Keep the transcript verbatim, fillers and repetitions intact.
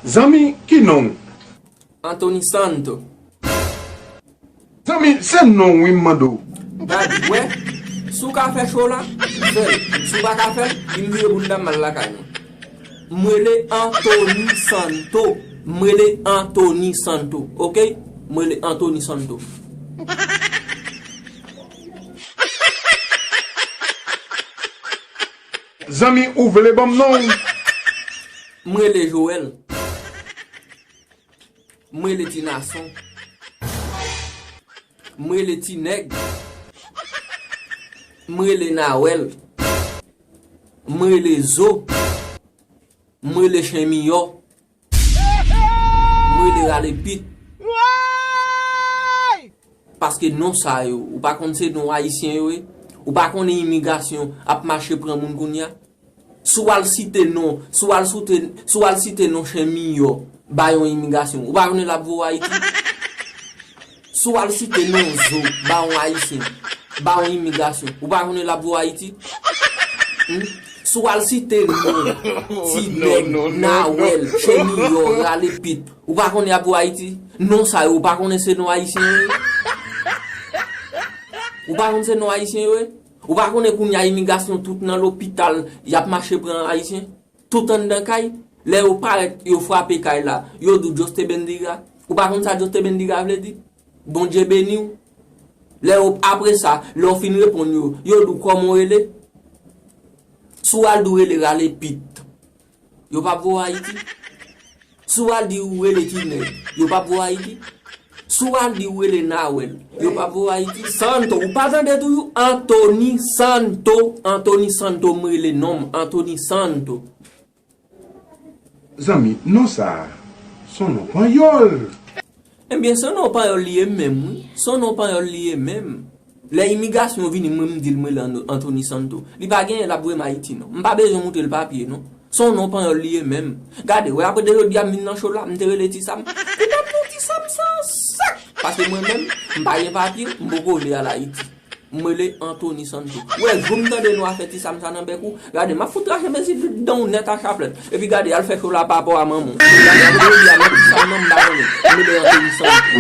Zanmi, ki non w? Anthony Santo. Zanmi, se non wi m mande w. Gad, wè, si w ka fè show la, fè l. Si w pa ka fè l, di m vire bounda m al lakay mwen. M rele Anthony Santo. M rele Anthony Santo, oke? M rele Anthony Santo. Zanmi, ou vle ban m non w? M rele Joel. M rele Ti Nason. M rele Ti Nèg. M rele Nawèl. M rele Zo. M rele Chen Miyò. M rele Rale Pit. Paske non sa yo, ou pa konn se non ayisyen yo ye? Ou pa konnen imigrasyon ap mache pran moun kounye a? Si w al site non, si w al site, si w al site non Chen Miyò ba yon imigrasyon, ou pa konnen l ap voye w Ayiti? Si w al site non Zo ba yon ayisyen, ba yon imigrasyon, ou pa konnen l ap voye w Ayiti? Hmm? Si w al site non Ti Nèg, Nawèl, Chen Miyò, Rale Pit, ou pa konnen y ap voye w Ayiti? Non sa yo, ou pa konnen se non ayisyen yo ye? Ou pa konn se non ayisyen yo ye? Ou pa konnen kounye a imigrasyon tout nan lopital, y ap mache pran ayisyen? Tout anndan kay, lè yo parèt, yo frape kay la, yo di w Dios te bendiga. Ou pa konn sa Dios te bendiga vle di? Bondye beni w. Lè yo, apre sa, lè w fin reponn yo, yo di w kòman w rele? Si w al di w rele Rale Pit, yo p ap voye w Ayiti. Si w al di w rele Ti Nèg, yo p ap voye w Ayiti. Si w al di w rele Nawèl, yo p ap voye w Ayiti. Santo, ou pa tande toujou? Anthony Santo, Anthony Santo, m rele non m, Anthony Santo. Zanmi, non sa a, s on non panyòl. Ebyen, s on non panyòl li ye menm, wi. S on non panyòl li ye menm. Lè imigrasyon vini, mwen m di l mwen rele Anthony Santo. Li pa genyen, l ap voye m Ayiti, non. M pa bezwen montre l papye, non. S on non panyòl li ye menm. Gade, wè, apre de jodi a m vin nan show la, m te rele Ti Sam. Ou pa t di w Ti Sam sa sèk. Paske mwen menm, m pa gen papye, m poko vle al Ayiti. M rele Anthony Santo. Ou wè, jou m tande nou a fè Ti Sam sa nan bèk ou, gade, m ap fout rache mezi dan w nèt a chaplèt. Epi gade, al fè show la pa rapò a manman w. Gade, apre de jodi a, non Ti Sam nan, m pa konnen. M rele Anthony Santo.